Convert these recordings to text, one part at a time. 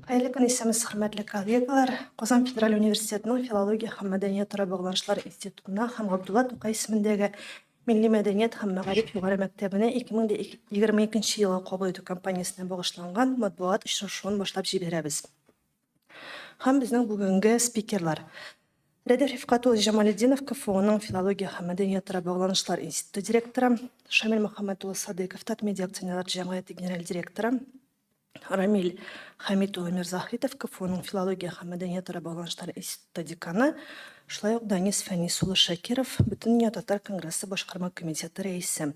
Хәерле көн, исәнмесез, хөрмәтле коллегалар. Казан федераль университетының филология һәм мәдәниятара багланышлар институтына һәм Габдулла Тукай исемендәге Милли мәдәният һәм мәгариф югары мәктәбенә 2022 елгы кабул итү кампаниясенә багышланган матбугат очрашуын башлап җибәрәбез. Һәм безнең бүгенге спикерлар. Рәдиф Рифкат улы Җамалетдинов, КФУның филология һәм мәдәниятара багланышлар институты директоры, Шамил Мөхәммәт улы Садыйков, Татмедиа акционерлар җәмгыяте генераль директоры, Рамил Хәмит улы Мирзаһитов, КФУның филология һәм мәдәниятара багланышлар институты деканы, шулай ук Данис Фәнис улы Шакиров, Бөтендөнья татар конгрессы башкарма комитеты рәисе.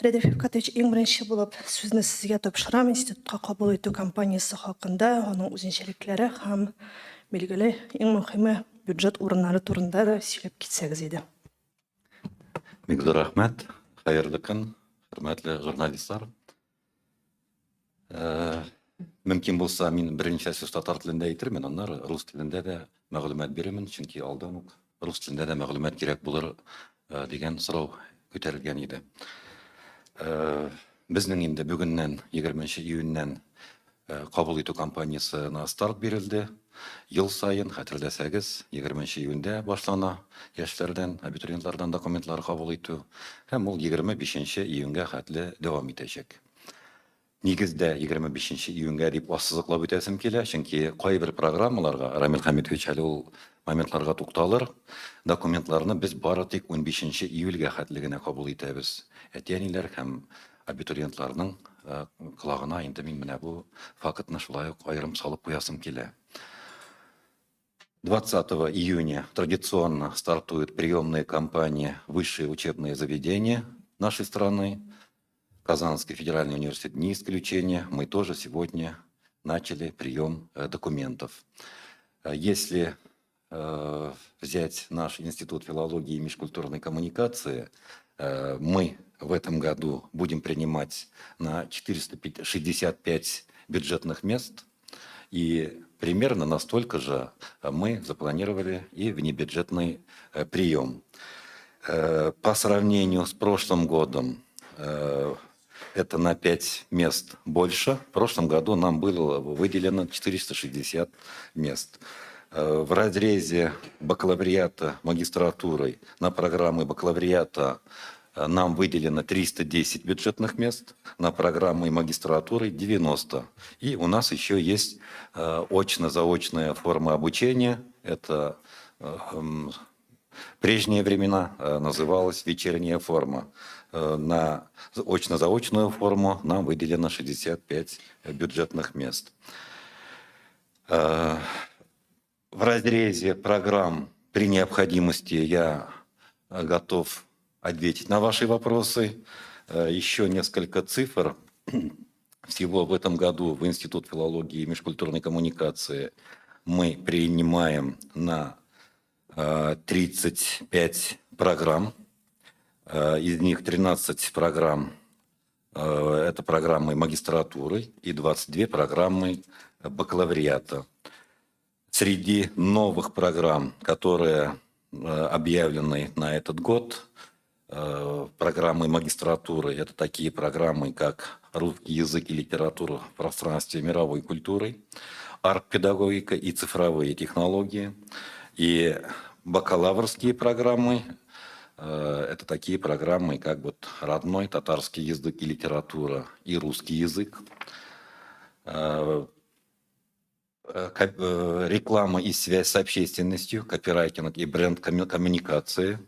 Рәдиф Рифкатович, иң беренче булып сүзне сезгә тапшырам. Институтка кабул итү кампаниясе хакында, аның үзенчәлекләре һәм, билгеле, иң мөһиме, бюджет урыннары турында да сөйләп китсәгез иде. Бик зур рәхмәт. Хәерле көн, хөрмәтле журналистлар. Мөмкин булса, мин берничә сүз татар телендә әйтермен, аннары рус телендә дә мәгълүмат бирермен, чөнки алдан ук рус телендә дә мәгълүмат кирәк булыр дигән сорау күтәрелгән иде. Безнең инде бүгеннән, 20 июньнән кабул итү кампаниясенә старт бирелде. Ел саен, хәтерләсәгез, 20 июньдә башлана яшьләрдән, абитуриентлардан документлар кабул итү һәм ул 25 июньгә хәтле дәвам итәчәк. Нигездә 25 июньгә дип ассызыклап үтәсем килә, чөнки кайбер программаларга, Рамил Хәмитович әле ул моментларга тукталыр, документларны без бары тик 15 июльгә хәтле генә кабул итәбез. Әти-әниләр һәм абитуриентларның колагына инде мин менә бу фактны шулай ук аерым салып куясым килә. 20 июня традиционно стартует приемная кампания «Высшие учебные заведения» нашей страны. Казанский федеральный университет не исключение. Мы тоже сегодня начали прием документов. Если взять наш Институт филологии и межкультурной коммуникации, мы в этом году будем принимать на 465 бюджетных мест, и примерно настолько же мы запланировали и внебюджетный прием. По сравнению с прошлым годом, это на 5 мест больше. В прошлом году нам было выделено 460 мест. В разрезе бакалавриата магистратурой на программы бакалавриата нам выделено 310 бюджетных мест, на программы магистратуры 90. И у нас еще есть очно-заочная форма обучения. Это в прежние времена называлась вечерняя форма. На очно-заочную форму нам выделено 65 бюджетных мест. В разрезе программ при необходимости я готов ответить на ваши вопросы. Еще несколько цифр. Всего в этом году в Институт филологии и межкультурной коммуникации мы принимаем на 35 программ. Из них 13 программ это программы магистратуры и 22 программы бакалавриата. Среди новых программ, которые объявлены на этот год, программы магистратуры, это такие программы, как русский язык и литература в пространстве мировой культуры, арт-педагогика и цифровые технологии, и бакалаврские программы, это такие программы, как вот родной татарский язык и литература и русский язык, реклама и связь с общественностью, копирайтинг и бренд-коммуникации,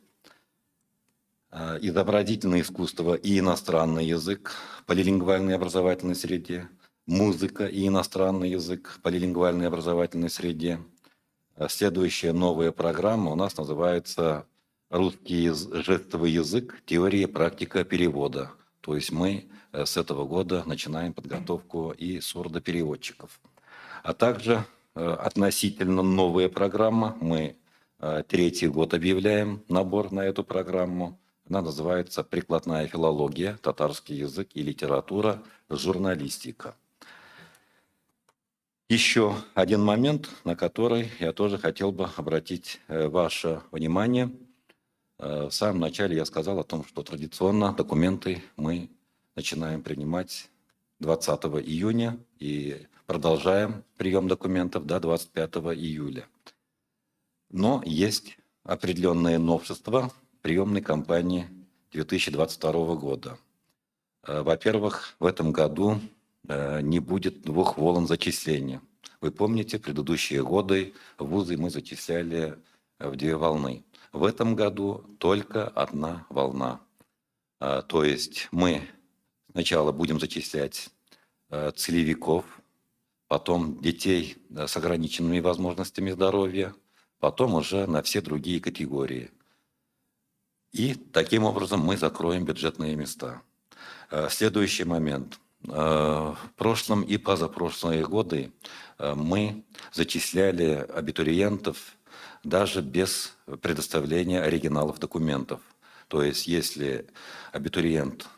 изобразительное искусство и иностранный язык в полилингвальной образовательной среде, музыка и иностранный язык в полилингвальной образовательной среде. Следующая новая программа у нас называется «Русский жестовый язык. Теория и практика перевода». То есть мы с этого года начинаем подготовку и сурдопереводчиков. А также относительно новая программа. Мы третий год объявляем набор на эту программу. Она называется «Прикладная филология, татарский язык и литература, журналистика». Еще один момент, на который я тоже хотел бы обратить ваше внимание. В самом начале я сказал о том, что традиционно документы мы начинаем принимать 20 июня, и Продолжаем прием документов до 25 июля. Но есть определенные новшества приемной кампании 2022 года. Во-первых, в этом году не будет двух волн зачисления. Вы помните, предыдущие годы вузы мы зачисляли в две волны. В этом году только одна волна. То есть мы сначала будем зачислять целевиков, потом детей с ограниченными возможностями здоровья, потом уже на все другие категории. И таким образом мы закроем бюджетные места. Следующий момент. В прошлом и позапрошлые годы мы зачисляли абитуриентов даже без предоставления оригиналов документов. То есть если абитуриент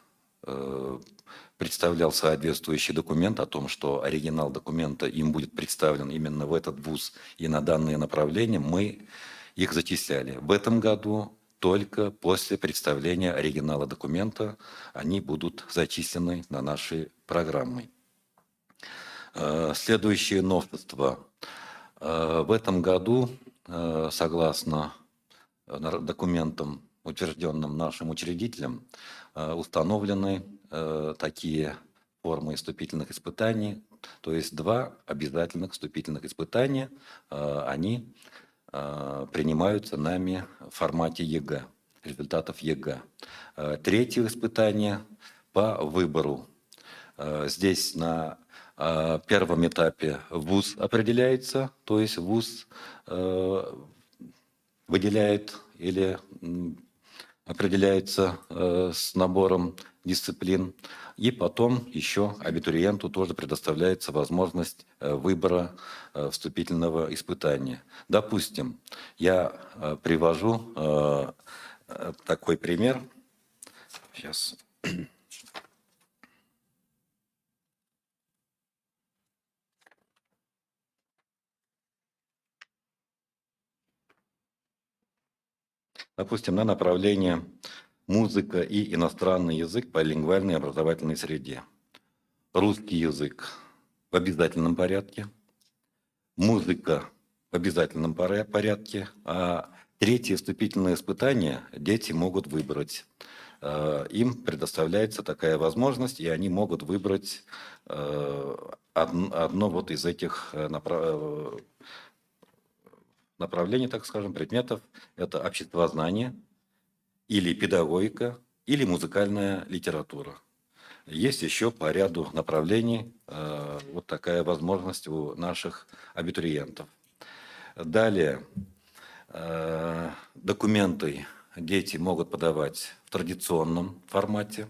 представлял соответствующий документ о том, что оригинал документа им будет представлен именно в этот вуз и на данные направления, мы их зачисляли. В этом году только после представления оригинала документа они будут зачислены на наши программы. Следующее новшество. В этом году, согласно документам, утвержденным нашим учредителем, установлены такие формы вступительных испытаний, то есть два обязательных вступительных испытания, они принимаются нами в формате ЕГЭ, результатов ЕГЭ. Третье испытание по выбору. Здесь на первом этапе вуз определяется, то есть вуз выделяет или определяется с набором дисциплин. И потом еще абитуриенту тоже предоставляется возможность выбора вступительного испытания. Допустим, я привожу такой пример. Сейчас. Допустим, на направление музыка и иностранный язык в полилингвальной образовательной среде. Русский язык в обязательном порядке, музыка в обязательном порядке, а третье вступительное испытание дети могут выбрать. Им предоставляется такая возможность, и они могут выбрать одно вот из этих направлений, так скажем, предметов. Это обществознание, или педагогика, или музыкальная литература. Есть еще по ряду направлений вот такая возможность у наших абитуриентов. Далее, документы дети могут подавать в традиционном формате,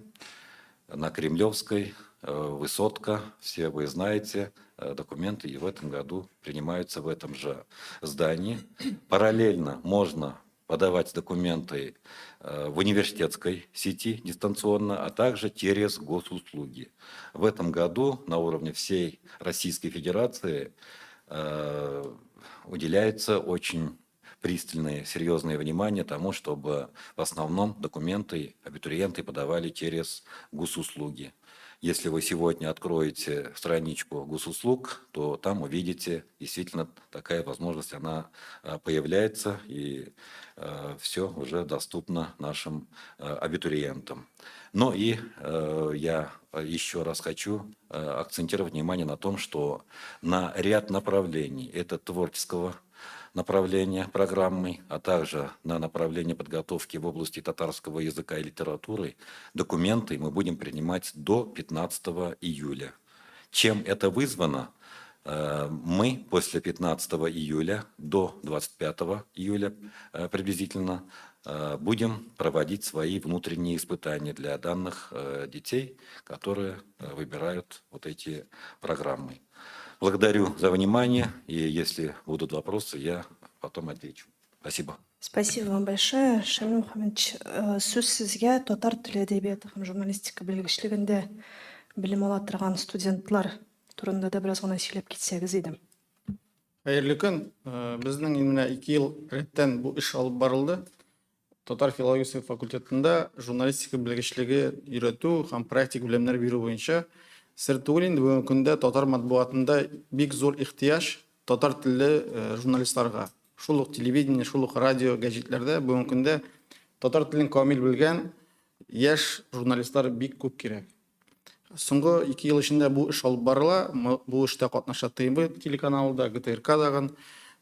на Кремлевской, Высотка, все вы знаете, документы и в этом году принимаются в этом же здании. Параллельно можно подавать документы в университетской сети дистанционно, а также через госуслуги. В этом году на уровне всей Российской Федерации уделяется очень пристальное, серьезное внимание тому, чтобы в основном документы абитуриенты подавали через госуслуги. Если вы сегодня откроете страничку госуслуг, то там увидите, действительно, такая возможность, она появляется, и все уже доступно нашим абитуриентам. Но и я еще раз хочу акцентировать внимание на том, что на ряд направлений, это творческого направления программы, а также на направление подготовки в области татарского языка и литературы, документы мы будем принимать до 15 июля. Чем это вызвано? Мы после 15 июля до 25 июля приблизительно будем проводить свои внутренние испытания для данных детей, которые выбирают вот эти программы. Благодарю за внимание, и если будут вопросы, я потом отвечу. Спасибо. Спасибо вам большое, Шамиль Мухаммедович. Сүз сезгә. Татар теле, әдәбияты һәм журналистика белгечлегендә белем ала торган студентлар турында да бераз гына сөйләп китсәгез иде. Хәерле көн. Безнең менә 2 ел рәттән бу эш алып барылды. Татар филологиясе факультетында журналистика белгечлеге өйрәтү һәм практик белемнәр бирү буенча Сер түгел инде, бүгенге көндә татар матбугатында бик зур ихтыяҗ татар телле журналистларга. Шул ук телевидение, шул ук радио, гәҗитләрдә бүгенге көндә татар телен камил белгән яшь журналистлар бик күп кирәк. Соңгы 2 ел эчендә бу эш алып барыла. Бу эштә катнаша ТНВ телеканалы да, ГТРК дагын,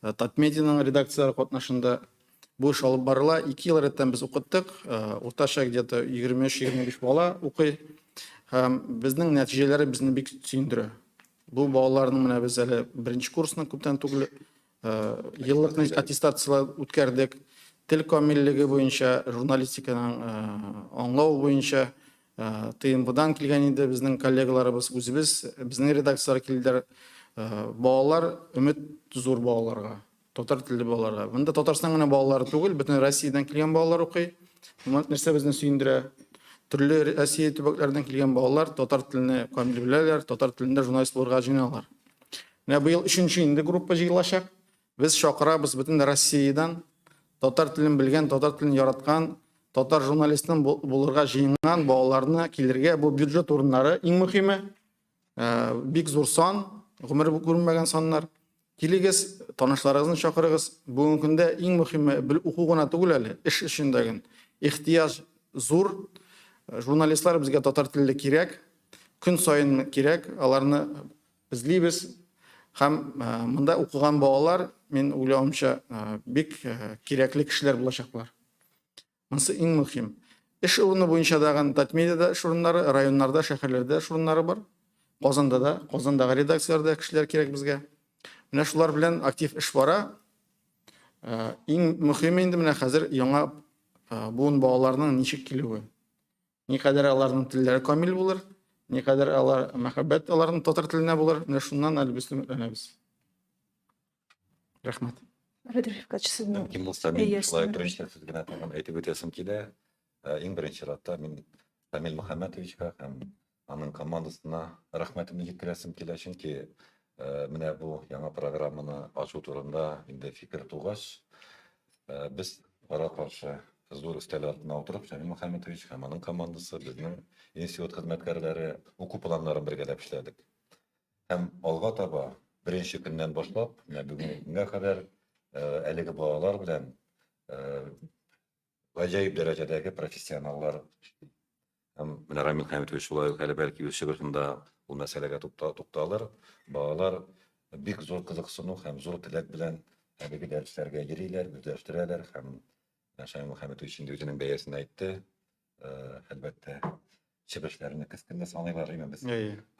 Татмедианың редакцияләре катнашында бу эш алып барыла. 2 ел рәттән без укыттык. Уртача где-то 23-25 бала укый. Һәм безнең нәтиҗәләре безне бик сөендерә. Бу балаларның менә без әле беренче курсны күптән түгел еллык аттестацияләр үткәрдек. Тел камиллеге буенча, журналистиканың аңлау буенча ТНВдан килгән инде безнең коллегаларыбыз, үзебез, безнең редакцияләр килделәр. Балалар, өмет зур балаларга, татар телле балаларга. Монда Татарстан гына балалары түгел, бөтен Россиядән килгән балалар укый. Нәрсә безне сөендерә? Төрле Россия төбәкләреннән килгән балалар татар телене камил беләләр, татар телендә журналист булырга җыеналар. Менә быел өченче инде группа җыелачак. Без чакырабыз бөтен Россиядән татар телен белгән, татар телен яраткан, татар журналистын булырга җыенган балаларны килергә. Бу бюджет урыннары иң мөһиме. Бик зур сан, гомер күренмәгән саннар. Килегез, танышларыгызны чакырыгыз. Бүгенге көндә иң мөһиме бел уку гына түгел әле, эш өчен дә ген. Ихтыяҗ зур. Журналистлар безгә татар телле кирәк. Көн саен кирәк, аларны эзлибез. Һәм монда укыган балалар, мин уйлавымча, бик кирәкле кешеләр булачаклар. Монысы иң мөһим. Эш урыны буенча дагын Татмедиада эш урыннары, районнарда, шәһәрләрдә эш урыннары бар. Казанда да, Казандагы редакцияләрдә кешеләр кирәк безгә. Менә шулар белән актив эш бара. Иң мөһиме инде менә хәзер яңа буын балаларның ничек килүе. Никадәр аларның телләре камил булыр, никадәр алар мәхәббәт аларның татар теленә булыр, менә шуннан әле без өметләнәбез. Рәхмәт. Владимир Рифкатович, сезнең Мөмкин булса, мин шулай беренче сүз генә тагын әйтеп үтәсем килә. Иң беренче чиратта мин Камил Мөхәммәтовичка һәм аның командасына рәхмәтемне җиткерәсем килә, чөнки менә бу яңа программаны ачу турында инде фикер тугач, без кара-каршы зур өстәл артына утырып, Шамил Мөхәммәтович һәм аның командасы, безнең институт хезмәткәрләре уку планнарын бергәләп эшләдек. Һәм алга таба беренче көннән башлап, менә бүгенге көнгә кадәр әлеге балалар белән гаҗәеп дәрәҗәдәге профессионаллар эшли. Һәм менә Рамил Хәмитович шулай ук әле бәлки үз чыгышында ул мәсьәләгә тукталыр. Балалар бик зур кызыксыну һәм зур теләк белән әлеге дәресләргә йөриләр, үзләштерәләр һәм Шамил Мөхәммәтович инде үзенең бәясен әйтте. Әлбәттә, чебешләрне кескенне саныйлар, әмма без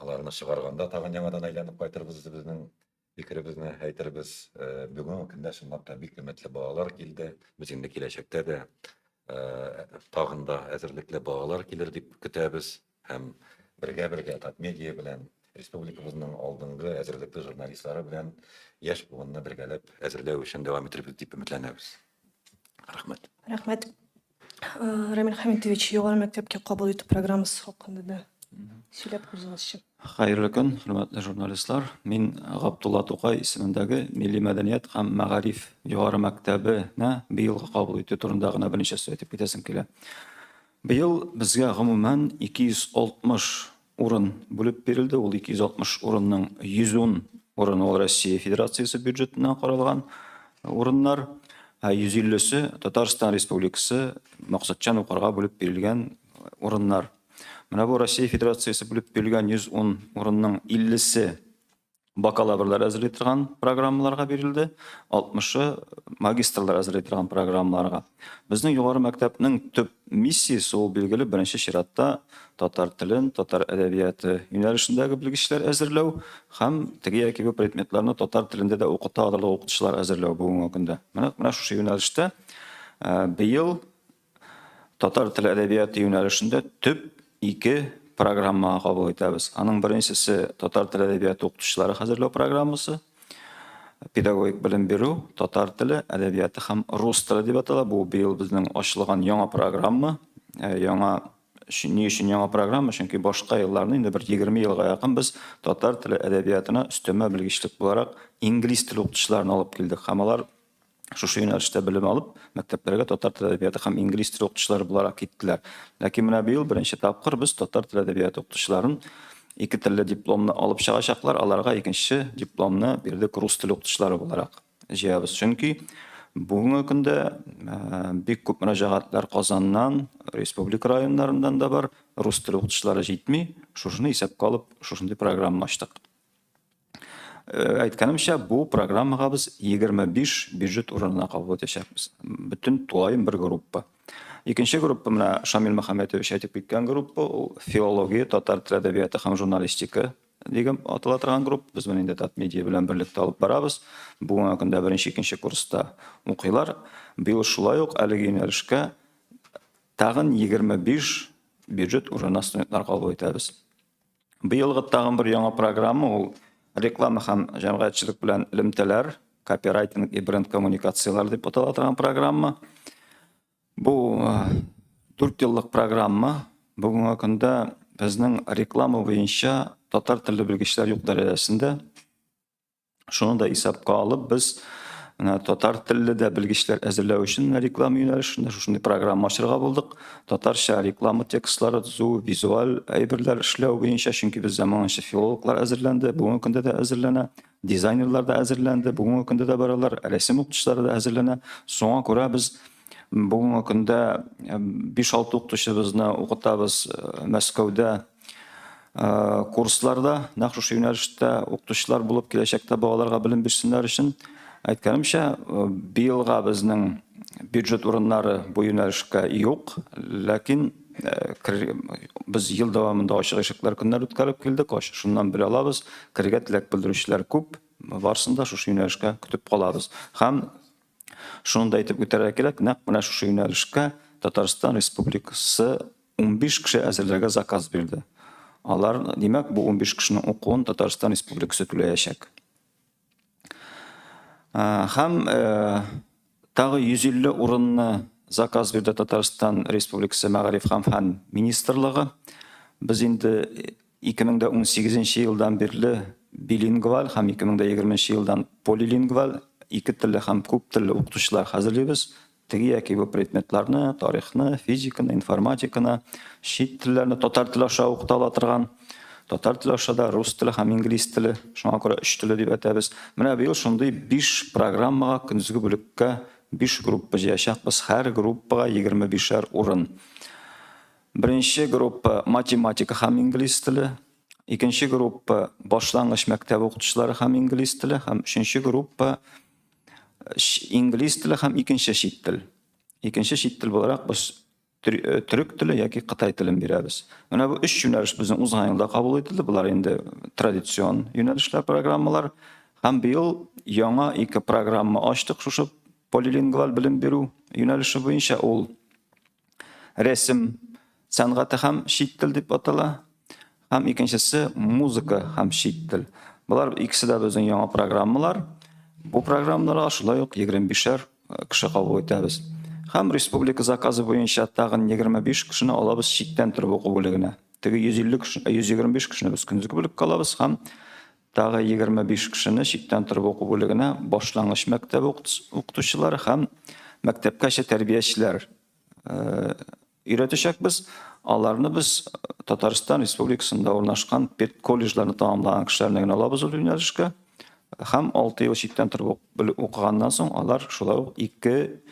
аларны чыгарганда тагын яңадан әйләнеп кайтырбыз үзебезнең фикеребезне әйтербез. Бүгенге көндә чынлап та бик өметле балалар килде. Без инде киләчәктә дә тагын да әзерлекле балалар килер дип көтәбез һәм бергә-бергә Татмедиа белән республикабызның алдынгы әзерлекле журналистлары белән яшь буынны бергәләп әзерләү эшен дәвам итербез дип өметләнәбез. Рәхмәт. Рәхмәт. Рамил Хәмитович, югары мәктәпкә кабул итү программасы хакында да сөйләп узыгызчы. Хәерле көн, хөрмәтле журналистлар. Мин Габдулла Тукай исемендәге Милли мәдәният һәм мәгариф югары мәктәбенә быелгы кабул итү турында гына берничә сүз әйтеп китәсем килә. Быел безгә гомумән 260 урын бүлеп бирелде. Ул 260 урынның 110 урыны ул Россия Федерациясе бюджетына каралган урыннар, ә 150-се Татарстан Республикасы максатчан укырга бүлеп бирелгән урыннар. Менә бу Россия Федерациясе бүлеп бирелгән 110 урынның 50-се бакалаврлар әзерли торган программаларга бирелде, 60-ы магистрлар әзерли торган программаларга. Безнең югары мәктәпнең төп миссиясе ул билгеле беренче чиратта татар телен, татар әдәбияты юнәлешендәге белгечләр әзерләү һәм теге яки бу предметларны татар телендә дә укыта алырлык укытучылар әзерләү бүгенге көндә. Менә менә шушы юнәлештә быел Татар теле әдәбияты юнәлешендә төп ике программага кабул итәбез. Аның беренчесе татар теле әдәбияты укытучылары хәзерләү программасы. Педагогик белем бирү, татар теле, әдәбияты һәм рус теле дип атала. Бу быел безнең ачылган яңа программа. Яңа ни өчен яңа программа? Чөнки башка елларны инде бер 20 елга якын без татар теле әдәбиятына өстәмә белгечлек буларак инглиз теле укытучыларын алып килдек һәм алар шушы юнәлештә белем алып, мәктәпләргә татар теле әдәбияты һәм инглиз теле укытучылары буларак киттеләр. Ләкин менә быел беренче тапкыр без татар теле әдәбияты укытучыларын Ике телле дипломны алып чыгачаклар, аларга икенче дипломны бирдек рус теле укытучылары буларак җыябыз. Чөнки бүгенге көндә бик күп мөрәҗәгатьләр Казаннан, республика районнарыннан да бар, рус теле укытучылары җитми. Шушыны исәпкә алып, шушындый программа ачтык. Әйткәнемчә, бу программага без 25 бюджет урынына кабул итәчәкбез. Бөтен тулаем бер группа. Икенче группа менә Шамил Мөхәммәтович әйтеп киткән группа, ул филология, татар теле әдәбияты һәм журналистика дигән атала торган группа. Без моны инде Татмедиа белән берлектә алып барабыз. Бүгенге көндә беренче, икенче курста укыйлар. Быел шулай ук әлеге юнәлешкә тагын 25 бюджет урынына студентлар кабул итәбез. Быелгы тагын бер яңа программа ул реклама һәм җәмгыятьчелек белән элемтәләр, копирайтинг и бренд коммуникацияләр дип атала торган программа. Бу 4 еллык программа. Бүгенге көндә безнең реклама буенча татар телле белгечләр юк дәрәҗәсендә. Шуны да исәпкә алып, без менә татар телле дә белгечләр әзерләү өчен менә реклама юнәлешендә шушындый программа ачырга булдык. Татарча реклама текстлары төзү, визуаль әйберләр эшләү буенча, чөнки бездә моңынчы филологлар әзерләнде, бүгенге көндә дә әзерләнә, дизайнерлар да әзерләнде, бүгенге көндә дә баралар, рәсем укытучылары да әзерләнә. Шуңа күрә без бүгенге көндә 5-6 укытучыбызны укытабыз Мәскәүдә курсларда, нәкъ шушы юнәлештә укытучылар булып киләчәктә балаларга белем бирсеннәр өчен. Әйткәнемчә, быелга безнең бюджет урыннары бу юнәлешкә юк, ләкин без ел дәвамында ачык ишекләр көннәр үткәреп килдек, шуннан белә алабыз, керергә теләк белдерүчеләр күп, барысын да шушы юнәлешкә көтеп калабыз. Һәм шуны да әйтеп үтәргә кирәк, нәкъ менә шушы юнәлешкә Татарстан Республикасы 15 кеше әзерләргә заказ бирде. Алар, димәк, бу 15 кешенең укуын Татарстан Республикасы түләячәк. Һәм тагы 150 урынны заказ бирде Татарстан Республикасы Мәгариф һәм фән министрлыгы. Без инде 2018 елдан бирле билингваль һәм 2020 елдан полилингваль ике телле һәм күп телле укытучылар хәзерлибез. Теге яки бу предметларны, тарихны, физиканы, информатиканы, чит телләрне татар теле аша укыта ала торган, татар теле аша да рус теле һәм инглиз теле, шуңа күрә өч теле дип әйтәбез. Менә быел шундый биш программага көндезге бүлеккә биш группа җыячакбыз, һәр группага 25-әр урын. Беренче группа математика һәм инглиз теле, икенче группа башлангыч мәктәп укытучылары һәм инглиз теле һәм өченче группа инглиз теле һәм икенче чит тел. Икенче чит тел буларак без э, төрек теле яки кытай телен бирәбез. Менә бу өч юнәлеш безнең узган елда кабул ителде. Болар инде традицион юнәлешләр, программалар. Һәм быел яңа ике программа ачтык шушы полилингваль белем бирү юнәлеше буенча. Ул рәсем сәнгате һәм чит тел дип атала. Һәм икенчесе музыка һәм чит тел. Болар икесе дә безнең яңа программалар. Бу программаларга шулай ук 25-әр э, кеше кабул итәбез. Һәм республика заказы буенча тагын 25 кешене алабыз читтән торып уку бүлегенә. Теге 150 кеше, 125 кешене без көндезге бүлеккә алабыз һәм тагы 25 кешене читтән торып уку бүлегенә башлангыч мәктәп укытучылары һәм мәктәпкәчә тәрбиячеләр э, өйрәтәчәкбез. Аларны без Татарстан Республикасында урнашкан педколледжларны тәмамлаган кешеләрне генә алабыз ул юнәлешкә. Һәм 6 ел читтән торып укыганнан соң алар шулай ук ике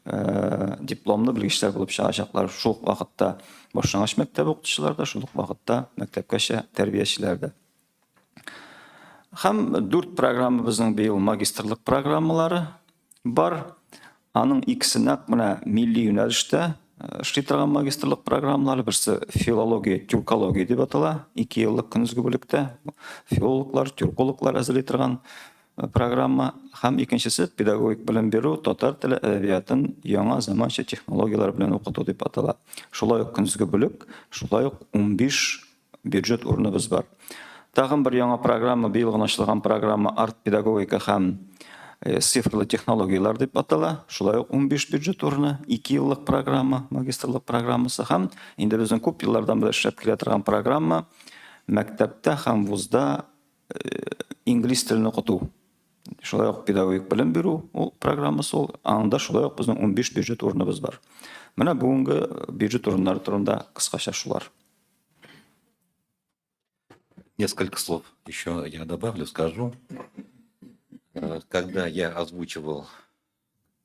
э, дипломлы белгечләр булып чыгачаклар. Шул ук вакытта башлангыч мәктәп укытучылары да, шул ук вакытта мәктәпкәчә тәрбиячеләр дә. Һәм дүрт программа безнең быел магистрлык программалары бар. Аның икесе нәкъ менә милли юнәлештә э, эшли торган магистрлык программалары. Берсе филология, тюркология дип атала. Ике еллык көндезге бүлектә филологлар, тюркологлар әзерли торган э, программа. Һәм икенчесе педагогик белем бирү, татар теле әдәбиятын яңа заманча технологияләр белән укыту дип атала. Шулай ук көндезге бүлек, шулай ук 15 бюджет урыныбыз бар. Тагын бер яңа программа, быел гына ачылган программа арт-педагогика һәм э, цифрлы технологияләр дип атала. Шулай ук 15 бюджет урыны, 2 еллык программа, магистрлык программасы һәм инде безнең күп еллардан бирле эшләп килә торган программа мәктәптә һәм вузда э, инглиз телен укыту. Шулай ук педагогик белем бирү ул программасы ул. Анда шулай ук безнең 15 бюджет урыныбыз бар. Менә бүгенге бюджет урыннары турында кыскача шулар. Несколько слов еще я добавлю, скажу. Когда я озвучивал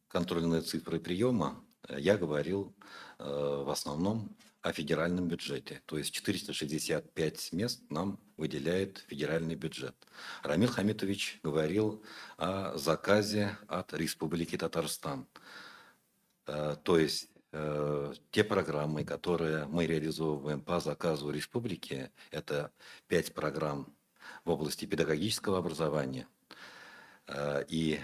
контрольные цифры приема, я говорил в основном о федеральном бюджете. То есть 465 мест нам выделяет федеральный бюджет. Рамил Хамитович говорил о заказе от Республики Татарстан. То есть те программы, которые мы реализовываем по заказу республики, это 5 программ в области педагогического образования и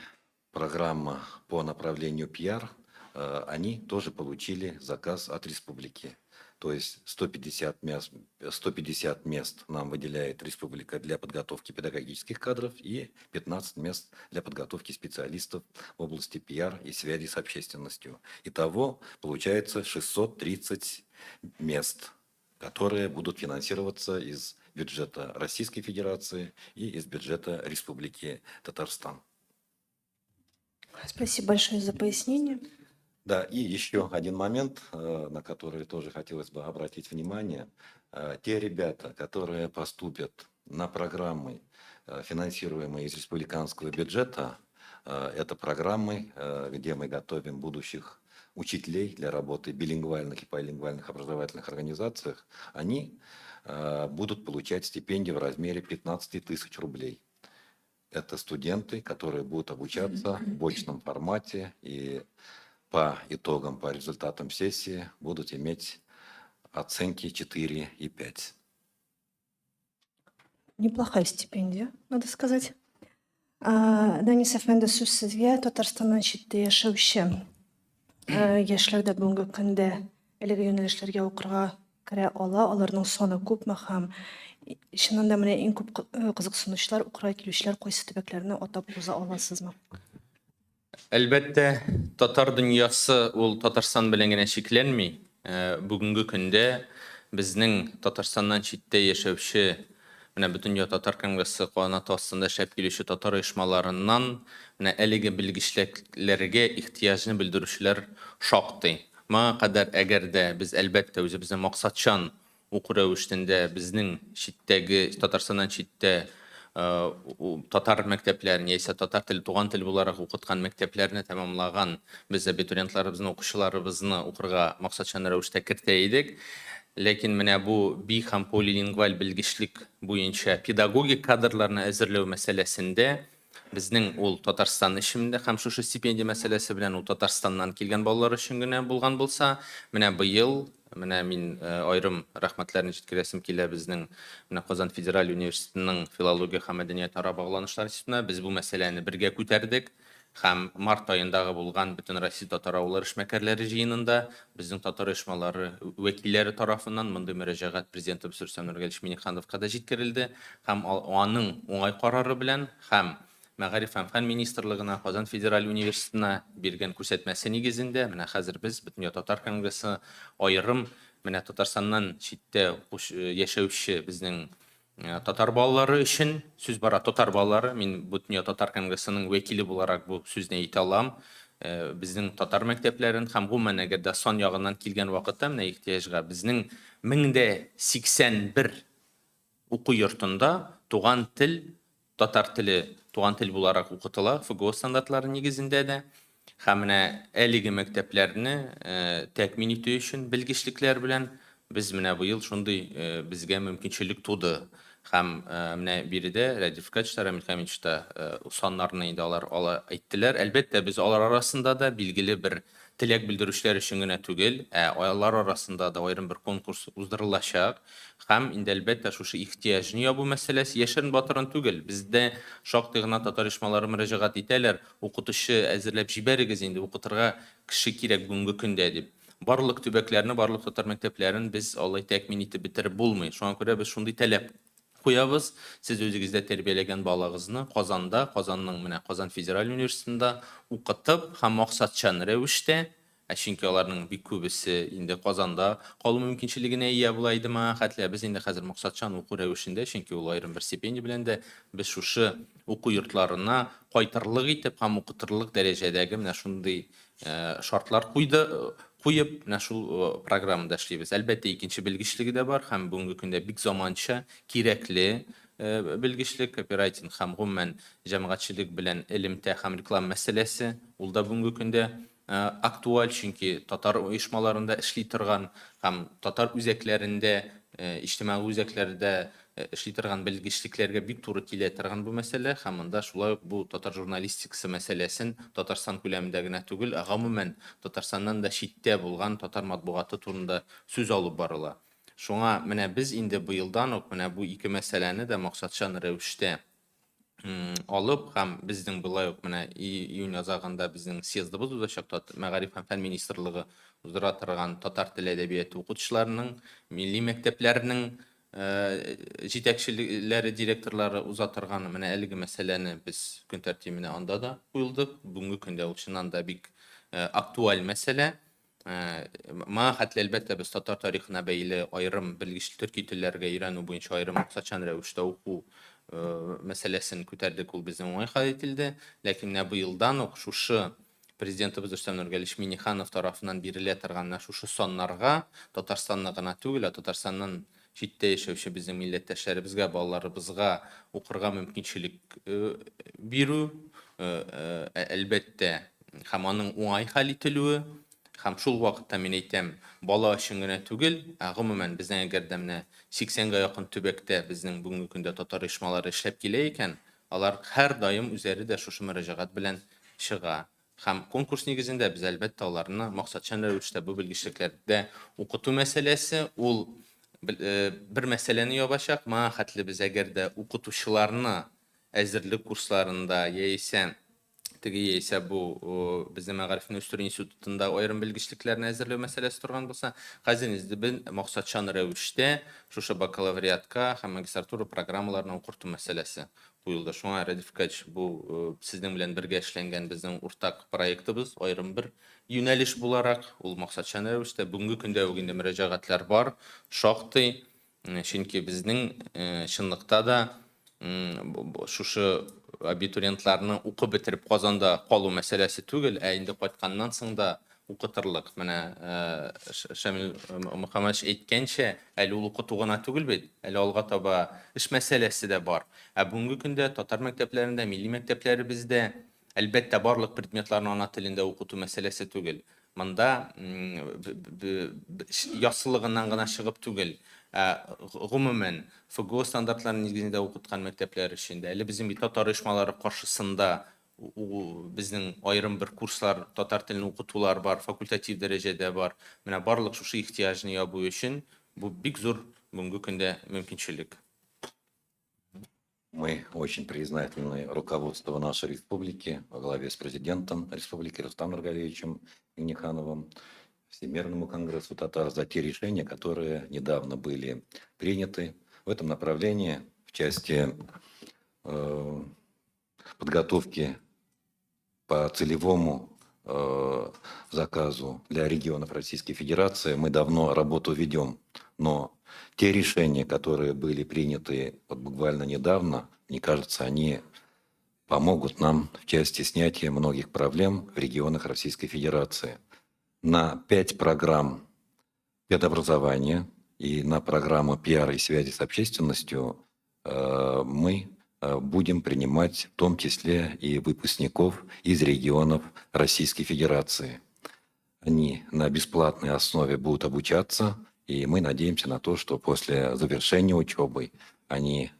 программа по направлению пиар, они тоже получили заказ от республики. То есть 150 мест, 150 мест нам выделяет республика для подготовки педагогических кадров и 15 мест для подготовки специалистов в области пиар и связи с общественностью. Итого получается 630 мест, которые будут финансироваться из бюджета Российской Федерации и из бюджета Республики Татарстан. Спасибо большое за пояснение. Да, и еще один момент, на который тоже хотелось бы обратить внимание. Те ребята, которые поступят на программы, финансируемые из республиканского бюджета, это программы, где мы готовим будущих учителей для работы в билингвальных и полилингвальных образовательных организациях, они будут получать стипендию в размере 15 тысяч рублей. Это студенты, которые будут обучаться в очном формате и по итогам, по результатам сессии будут иметь оценки 4 и 5. Неплохая стипендия, надо сказать. Данис әфәнде, сүз сезгә. Татарстаннан читтә яшәүче яшьләр дә бүгенге көндә әлеге юнәлешләргә укырга керә ала. Аларның саны күпме һәм чыннан да менә иң күп кызыксынучылар, укырга килүчеләр кайсы төбәкләрне атап уза аласызмы? Әлбәттә, татар дөньясы ул Татарстан белән генә чикләнми. Бүгенге көндә безнең Татарстаннан читтә яшәүче, менә Бөтендөнья татар конгрессы канаты астында эшләп килүче татар оешмаларыннан менә әлеге белгечлекләргә ихтыяҗны белдерүчеләр шактый. Моңа кадәр әгәр дә без, әлбәттә, үзебезнең максатчан уку рәвешендә безнең читтәге, Татарстаннан читтә татар мәктәпләрен яисә татар теле туган тел буларак укыткан мәктәпләрне тәмамлаган без абитуриентларыбызны, укучыларыбызны укырга максатчан рәвештә кертә идек. Ләкин менә бу би һәм полилингваль белгечлек буенча педагогик кадрларны әзерләү мәсьәләсендә безнең ул Татарстан эчендә һәм шушы стипендия мәсьәләсе белән ул Татарстаннан килгән балалар өчен генә булган булса, менә быел менә мин аерым рәхмәтләрне җиткерәсем килә безнең менә Казан федераль университетының филология һәм мәдәниятара багланышлар институтына. Без бу мәсьәләне бергә күтәрдек һәм март аендагы булган Бөтенроссия татар авыллары эшмәкәрләре җыенында безнең татар оешмалары вәкилләре тарафыннан мондый мөрәҗәгать президентыбыз Рөстәм Нургалиевич Миңнехановка да җиткерелде һәм аның уңай карары белән һәм Мәгариф һәм фән министрлыгына, Казан федераль университетына биргән күрсәтмәсе нигезендә менә хәзер без Бөтендөнья татар конгрессы аерым менә Татарстаннан читтә яшәүче безнең татар балалары өчен сүз бара. Татар балалары, мин Бөтендөнья татар конгрессының вәкиле буларак бу сүзне әйтә алам. Безнең татар мәктәпләрен һәм гомумән әгәр дә сан ягыннан килгән вакытта менә ихтыяҗга безнең 1081 уку йортында туган тел, татар теле туган тел буларак укытыла, ФГО стандартлары нигезендә дә. Һәм менә әлеге мәктәпләрне тәэмин итү өчен белгечлекләр белән без менә быел шундый безгә мөмкинчелек туды. Һәм менә биредә Рәдиф Рифкатович та, Рамил Хәмитович та саннарны инде алар ала әйттеләр. Әлбәттә, без алар арасында да билгеле бер теләк белдерүчеләр өчен генә түгел, ә алар арасында да аерым бер конкурс уздырылачак. Һәм инде, әлбәттә, шушы ихтыяҗны ябу мәсьәләсе яшерен-батырын түгел. Бездә шактый гына татар оешмалары мөрәҗәгать итәләр, укытучы әзерләп җибәрегез инде, укытырга кеше кирәк бүгенге көндә дип. Барлык төбәкләрне, барлык татар мәктәпләрен без алай тәэмин итеп бетереп булмый. Шуңа күрә без шундый таләп куябыз. Сез үзегездә тәрбияләгән балагызны Казанда, Казанның менә Казан федераль университетында укытып һәм максатчан рәвештә, ә чөнки аларның бик күбесе инде Казанда калу мөмкинчелегенә ия була иде моңа хәтле. Ә без инде хәзер максатчан уку рәвешендә, чөнки ул аерым бер стипендия белән дә без шушы уку йортларына кайтырлык итеп һәм укытырлык дәрәҗәдәге менә шундый шартлар куйды. куеп, менә шул программада эшлибез. Әлбәттә, икенче белгечлеге дә бар һәм бүгенге көндә бик заманча, кирәкле белгечлек, копирайтинг һәм гомумән җәмәгатьчелек белән элемтә һәм реклама мәсьәләсе, ул да бүгенге көндә актуаль, чөнки татар оешмаларында эшли торган һәм татар үзәкләрендә, иҗтимагый үзәкләрдә эшли торган белгечлекләргә бик туры килә торган бу мәсьәлә һәм монда шулай ук бу татар журналистикасы мәсьәләсен Татарстан күләмендә генә түгел, ә гомумән Татарстаннан да читтә булган татар матбугаты турында сүз алып барыла. Шуңа менә без инде быелдан ук менә бу ике мәсьәләне дә максатчан рәвештә алып һәм безнең болай ук менә июнь азагында безнең съездыбыз узачак Мәгариф һәм фән министрлыгы уздыра торган татар теле әдәбияты укытучыларының милли мәктәпләрнең җитәкчеләре директорлары уза торган менә әлеге мәсьәләне без көн тәртибенә анда да куелдык. Бүгенге көндә ул чыннан да бик актуаль мәсьәлә. Моңа хәтле, әлбәттә, без татар тарихына бәйле аерым белгеч төрки телләргә өйрәнү буенча аерым максатчан рәвештә уку мәсьәләсен күтәрдек, ул безнең уңай хәл ителде. Ләкин менә быелдан ук шушы Президентыбыз Рөстәм Нургалиевич Миңнеханов тарафыннан бирелә торган менә шушы саннарга Татарстанны гына түгел, ә Татарстаннан читтә яшәүче безнең милләттәшләребезгә, балаларыбызга укырга мөмкинчелек бирү, әлбәттә, һәм аның уңай хәл ителүе, һәм шул вакытта, мин әйтәм, бала өчен генә түгел, ә гомумән, безнең әгәр дә менә 80 гә якын төбәктә безнең бүгенге көндә татар оешмалары эшләп килә икән, алар һәрдаим үзләре дә шушы мөрәҗәгать белән чыга. Һәм конкурс нигезендә без, әлбәттә, аларны максатчан рәвештә бу белгечлекләрдә укыту мәсьәләсе, ул бер мәсьәләне ябачак. Моңа хәтле без әгәр дә укытучыларны әзерлек курсларында яисә теге яисә бу безнең мәгарифне үстерү институтында аерым белгечлекләрне әзерләү мәсьәләсе торган булса, хәзер инде без максатчан рәвештә шушы бакалавриатка һәм магистратура программаларына укырту мәсьәләсе куелды. Шуңа, Рәдиф Кач, бу сезнең белән бергә эшләнгән безнең уртак проектыбыз, аерым бер юнәлеш буларак, ул максатчан рәвештә бүгенге көндә үк инде мөрәҗәгатьләр бар, шактый. Чөнки безнең чынлыкта да шушы абитуриентларны укып бетереп Казанда калу мәсьәләсе түгел, ә инде кайтканнан соң да укытырлык. Менә Шамил Мөхәммәтович әйткәнчә, әле ул укыту гына түгел бит, әле алга таба эш мәсьәләсе дә бар. Ә бүгенге көндә татар мәктәпләрендә, милли мәктәпләребездә, әлбәттә, барлык предметларны ана телендә укыту мәсьәләсе түгел. Монда яссылыгыннан гына чыгып түгел, ә гомумән ФГО стандартлары нигезендә укыткан мәктәпләр өчен дә, әле безнең бит татар оешмалары каршысында безнең аерым бер курслар, татар телен укытулар бар, факультатив дәрәҗәдә бар. Менә барлык шушы ихтыяҗны ябу өчен бу бик зур бүгенге көндә мөмкинчелек. Мы очень признательны руководству нашей республики во главе с президентом республики Рустамом Нургалиевичем Миннихановым, Всемирному конгрессу татар за те решения, которые недавно были приняты в этом направлении в части подготовки по целевому заказу для регионов Российской Федерации. Мы давно работу ведем, но те решения, которые были приняты вот буквально недавно, мне кажется, они помогут нам в части снятия многих проблем в регионах Российской Федерации. На 5 программ педобразования и на программу пиар и связи с общественностью мы будем принимать в том числе и выпускников из регионов Российской Федерации. Они на бесплатной основе будут обучаться, и мы надеемся на то, что после завершения учебы они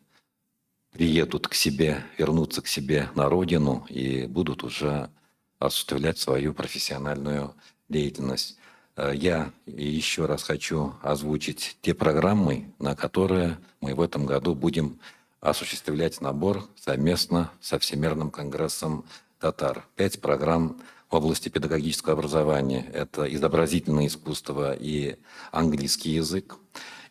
приедут к себе, вернутся к себе на родину и будут уже осуществлять свою профессиональную деятельность. Я еще раз хочу озвучить те программы, на которые мы в этом году будем осуществлять набор совместно со Всемирным конгрессом татар. 5 программ в области педагогического образования. Это изобразительное искусство и английский язык,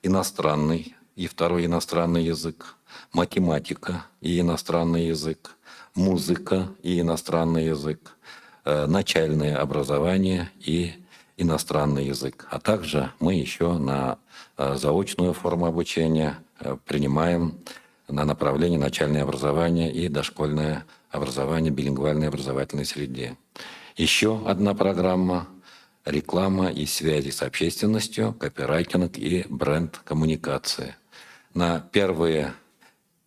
иностранный и второй иностранный язык, математика и иностранный язык, музыка и иностранный язык, начальное образование и иностранный язык. А также мы еще на заочную форму обучения принимаем на направление начальное образование и дошкольное образование в билингвальной образовательной среде. Еще одна программа Реклама и связи с общественностью, копирайтинг и бренд-коммуникации. На первые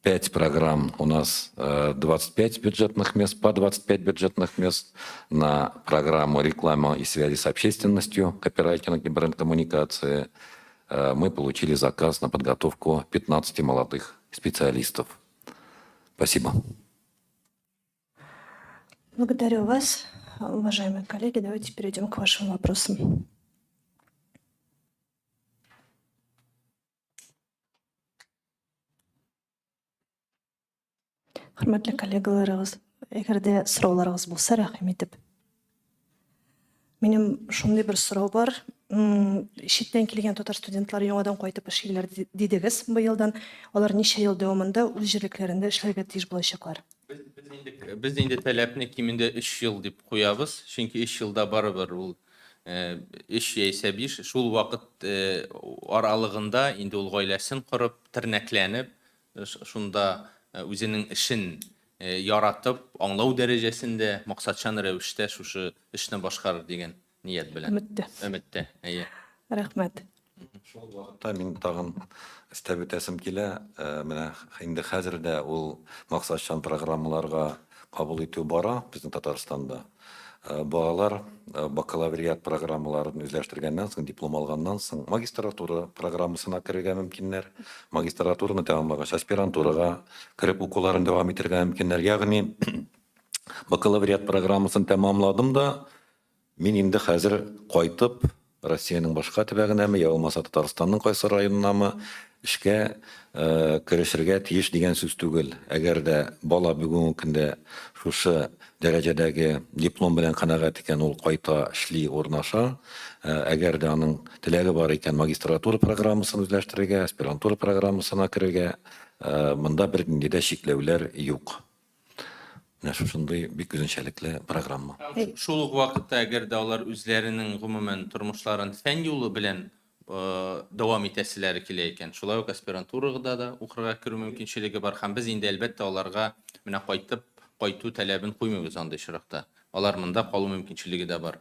5 программ у нас 25 бюджетных мест, по 25 бюджетных мест. На программу реклама и связи с общественностью, копирайтинг и бренд-коммуникации мы получили заказ на подготовку 15 молодых специалистов. Спасибо. Благодарю вас, уважаемые коллеги. Давайте перейдем к вашим вопросам. Хөрмәтле коллегаларыбыз, әгәр дә сорауларыгыз булса, рәхим итеп. Минем шундый бер сорау бар. Читтән килгән татар студентлары яңадан кайтып эшлиләр дидегез быелдан. Алар ничә ел дәвамында үз җирлекләрендә эшләргә тиеш булачаклар? Без инде таләпне кимендә 3 ел дип куябыз, чөнки 3 елда барыбер ул 3 яисә 5 шул вакыт аралыгында инде ул гаиләсен корып, тернәкләнеп, шунда үзенең эшен яратып, аңлау дәрәҗәсендә максатчан рәвештә шушы эшне башкарыр дигән ният белән. Өметтә. Өметтә, әйе. Рәхмәт. Шул вакытта мин тагын өстәп үтәсем килә, менә инде хәзер дә ул максатчан программаларга кабул итү бара безнең Татарстанда. Балалар бакалавриат программаларын үзләштергәннән соң, диплом алганнан соң магистратура программасына керергә мөмкиннәр. Магистратураны тәмамлагач, аспирантурага кереп укуларын дәвам итәргә мөмкиннәр. Ягъни бакалавриат программасын тәмамладым да, мин инде хәзер кайтып Россиянең башка төбәгенәме, я булмаса Татарстанның кайсы районынамы эшкә керешергә тиеш дигән сүз түгел. Әгәр дә бала бүгенге көндә шушы дәрәҗәдәге диплом белән канәгать икән, ул кайта, эшли, урнаша. Әгәр дә аның теләге бар икән магистратура программасын үзләштерергә, аспирантура программасына керергә, монда бернинди дә чикләүләр юк. Менә шушындый бик үзенчәлекле программа. Шул ук вакытта, әгәр дә алар үзләренең гомумән тормышларын фән юлы белән дәвам итәселәре килә икән, шулай ук аспирантурада да укырга керү мөмкинчелеге бар һәм без инде, әлбәттә, аларга менә кайтып кайту таләбен куймыйбыз андый очракта. Алар монда калу мөмкинчелеге дә бар.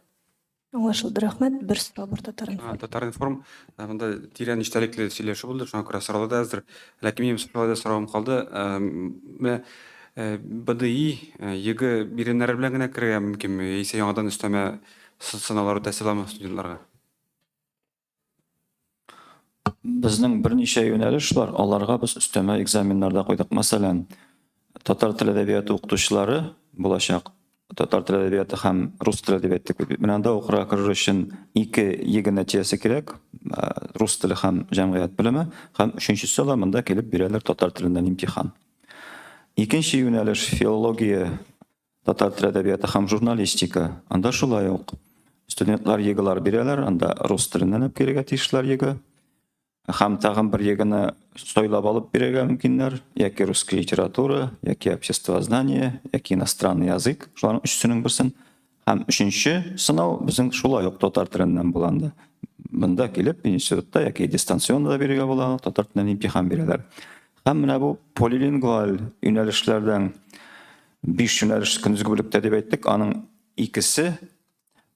Аңлашылды, рәхмәт. Бер сорау бар, Татар-информ. Татар-информ, монда тирән эчтәлекле сөйләшү булды, шуңа күрә сораулар да әзер. Ләкин минем шулай да соравым калды. Менә БДИ, ЕГЭ биремнәре белән генә керергә мөмкинме, яисә яңадан өстәмә сынаулар үтәсе бармы студентларга? Безнең берничә юнәлеш бар, аларга без өстәмә экзаменнар да куйдык. Мәсәлән, татар теле әдәбияты укытучылары булачак. Татар теле әдәбияты һәм рус теле әдәбияты дип. Менә анда укырга керер өчен ике ЕГЭ нәтиҗәсе кирәк. Рус теле һәм җәмгыять белеме һәм өченчесе алар монда килеп бирәләр татар теленнән имтихан. Икенче юнәлеш филология, татар теле әдәбияты һәм журналистика. Анда шулай ук студентлар ЕГЭлар бирәләр, анда рус теленнән алып килергә тиешләр ЕГЭ. Һәм тагын бер ЕГЭны сайлап алып бирергә мөмкиннәр, яки русская литература, яки обществознание, яки иностранный язык, шуларның өчесенең берсен. Һәм өченче сынау безнең шулай ук татар теленнән була анда. Монда килеп институтта яки дистанционно да бирергә була, татар теленнән имтихан бирәләр. Һәм менә бу полилингваль юнәлешләрдән биш юнәлеш көндезге бүлектә дип әйттек, аның икесе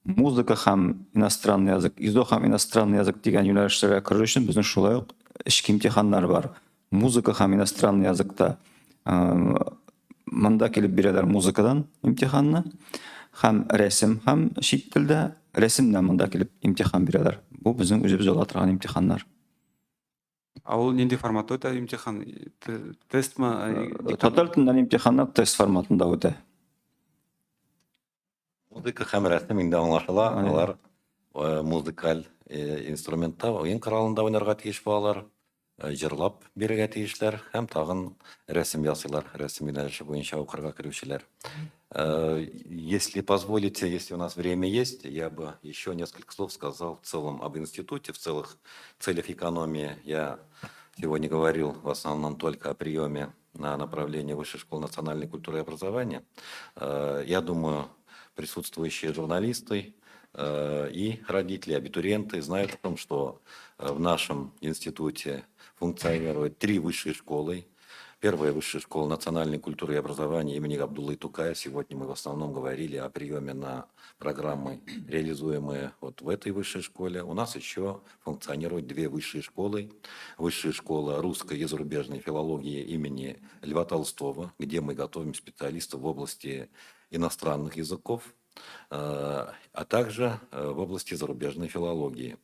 музыка һәм иностранный язык, ИЗО һәм иностранный язык дигән юнәлешләргә керер өчен безнең шулай ук эчке имтиханнар бар. Музыка һәм иностранный языкта монда килеп бирәләр музыкадан имтиханны һәм рәсем һәм чит телдә рәсемнән монда килеп имтихан бирәләр. Бу безнең үзебез ала торган имтиханнар. Ә ул нинди форматта үтә имтихан? Тестмы? Татар теленнән имтиханнар тест форматында үтә. Музыка һәм рәсем инде аңлашыла. Алар музыкаль инструментта, уен коралында уйнарга тиеш булалар, җырлап бирергә тиешләр һәм тагын рәсем ясыйлар, рәсем юнәлеше буенча укырга керүчеләр. Если позволите, если у нас время есть, я бы еще несколько слов сказал в целом об институте, в целых целях экономии. Я сегодня говорил в основном только о приеме на направление Высшей школы национальной культуры и образования. Я думаю, присутствующие журналисты и родители, абитуриенты знают о том, что в нашем институте функционирует три высшие школы. Первая высшая школа национальной культуры и образования имени Габдуллы Тукая. Сегодня мы в основном говорили о приеме на программы, реализуемые вот в этой высшей школе. У нас еще функционируют две высшие школы. Высшая школа русской и зарубежной филологии имени Льва Толстого, где мы готовим специалистов в области иностранных языков, а также в области зарубежной филологии.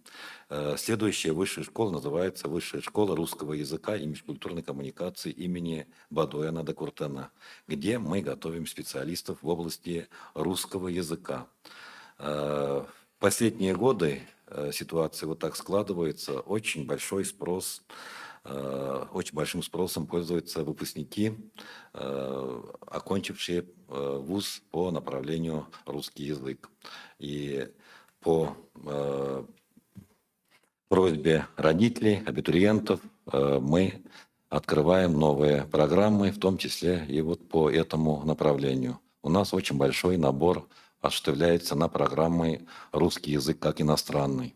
Следующая высшая школа называется Высшая школа русского языка и межкультурной коммуникации имени Бадуэна де Куртена, где мы готовим специалистов в области русского языка. В последние годы ситуация вот так складывается, очень большой спрос, очень большим спросом пользуются выпускники, окончившие вуз по направлению русский язык. И по просьбе родителей, абитуриентов мы открываем новые программы, в том числе и вот по этому направлению. У нас очень большой набор осуществляется на программы «Русский язык как иностранный».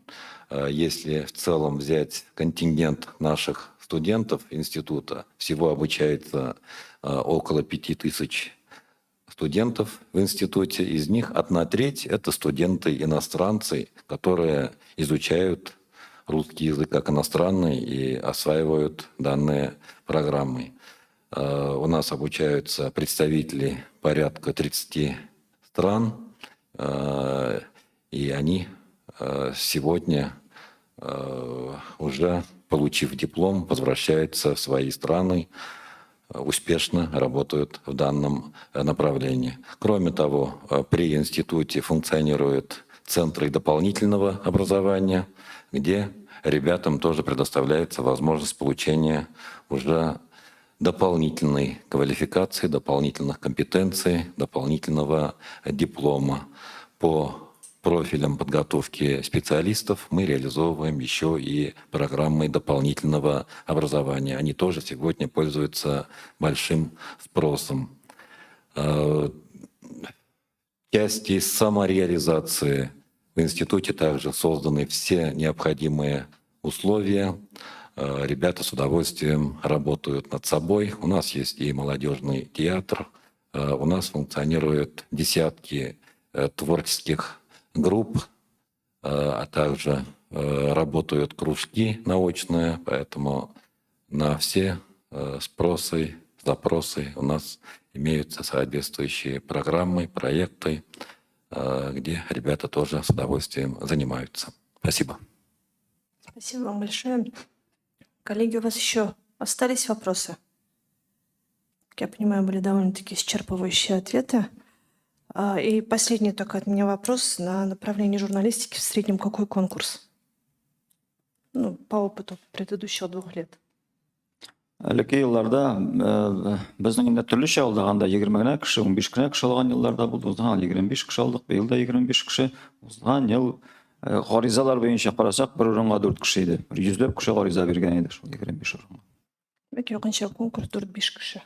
Если в целом взять контингент наших студентов института, всего обучается около 5000 студентов в институте, из них 1/3 – это студенты-иностранцы, которые изучают русский язык как иностранный и осваивают данные программы. У нас обучаются представители порядка 30 стран, и они сегодня, уже получив диплом, возвращаются в свои страны, успешно работают в данном направлении. Кроме того, при институте функционируют центры дополнительного образования, где ребятам тоже предоставляется возможность получения уже дополнительной квалификации, дополнительных компетенций, дополнительного диплома. По профилям подготовки специалистов мы реализовываем еще и программы дополнительного образования. Они тоже сегодня пользуются большим спросом. В части самореализации в институте также созданы все необходимые условия. Ребята с удовольствием работают над собой. У нас есть и молодежный театр, у нас функционируют десятки творческих групп, а также работают кружки научные, поэтому на все спросы, запросы у нас имеются соответствующие программы, проекты, где ребята тоже с удовольствием занимаются. Спасибо. Спасибо вам большое. Коллеги, у вас еще остались вопросы? Как я понимаю, были довольно-таки исчерпывающие ответы. И последний только от меня вопрос. На направлении журналистики в среднем какой конкурс? Ну, по опыту предыдущих 2 лет. Элекке елларда безнең инде төрлечә булды, анда 20 генә кеше, 15 генә кеше алган елларда булды. Узган ел 25 кеше алдык, быел да 25 кеше. Узган ел гаризалар буенча карасак, бер урынга 4 кеше иде. Бер йөзләп кеше гариза биргән иде шул 25 урынга. Димәк, якынча конкурс 4-5 кеше.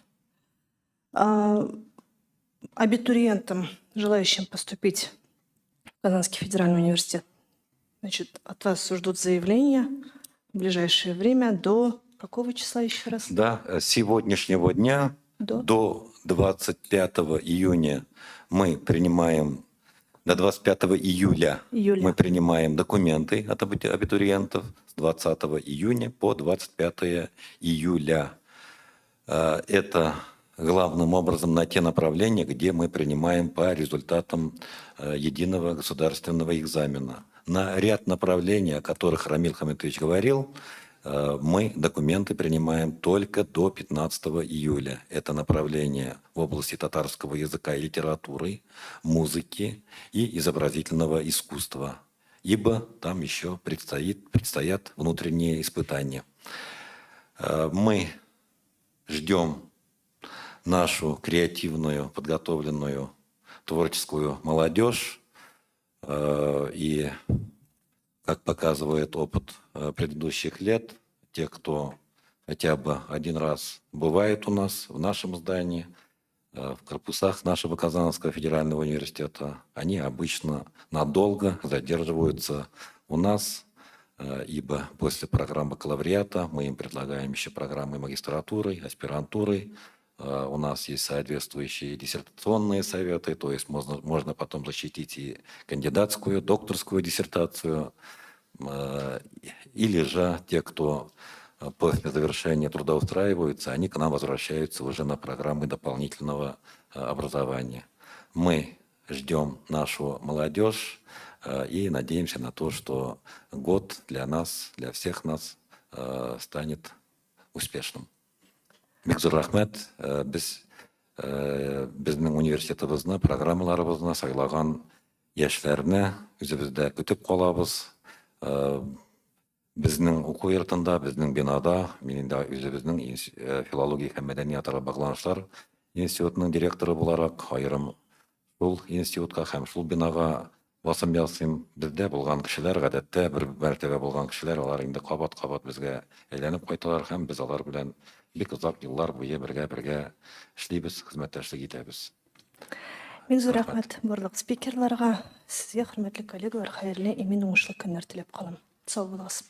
Абитуриентам, желающим поступить в Казанский федеральный университет, значит, от вас ждут заявления в ближайшее время до какого числа еще раз? Да, с сегодняшнего дня до 25 июня мы принимаем, до 25 июля мы принимаем документы от абитуриентов с 20 июня по 25 июля. Это главным образом на те направления, где мы принимаем по результатам единого государственного экзамена. На ряд направлений, о которых Рамиль Хамитович говорил, мы документы принимаем только до 15 июля. Это направление в области татарского языка и литературы, музыки и изобразительного искусства, ибо там еще предстоят внутренние испытания. Мы ждем нашу креативную, подготовленную творческую молодежь. И, как показывает опыт предыдущих лет, те, кто хотя бы один раз бывает у нас в нашем здании, в корпусах нашего Казанского федерального университета, они обычно надолго задерживаются у нас, Ибо после программы бакалавриата мы им предлагаем еще программы магистратуры, аспирантуры. У нас есть соответствующие диссертационные советы, то есть можно потом защитить и кандидатскую, докторскую диссертацию. Или же те, кто после завершения трудоустраиваются, они к нам возвращаются уже на программы дополнительного образования. Мы ждем нашу молодежь и надеемся на то, что год для нас, для всех нас станет успешным. Бик зур рәхмәт. Без безнең университетыбызны, программаларыбызны сайлаган яшьләрне үзебездә көтеп калабыз. Безнең уку йортында, безнең бинада, мин инде үзебезнең филология һәм мәдәниятара багланышлар институтының директоры буларак, аерым шул институтка һәм шул бинага басым ясыйм. Бездә булган кешеләр, гадәттә, бер мәртәбә булган кешеләр, алар инде кабат-кабат безгә әйләнеп кайталар һәм без алар белән бик озак еллар буе бергә-бергә эшлибез, хезмәттәшлек итәбез. Бик зур рәхмәт барлык спикерларга. Сезгә, хөрмәтле коллегалар, хәерле, имин, уңышлы көннәр теләп калам. Сау булыгыз.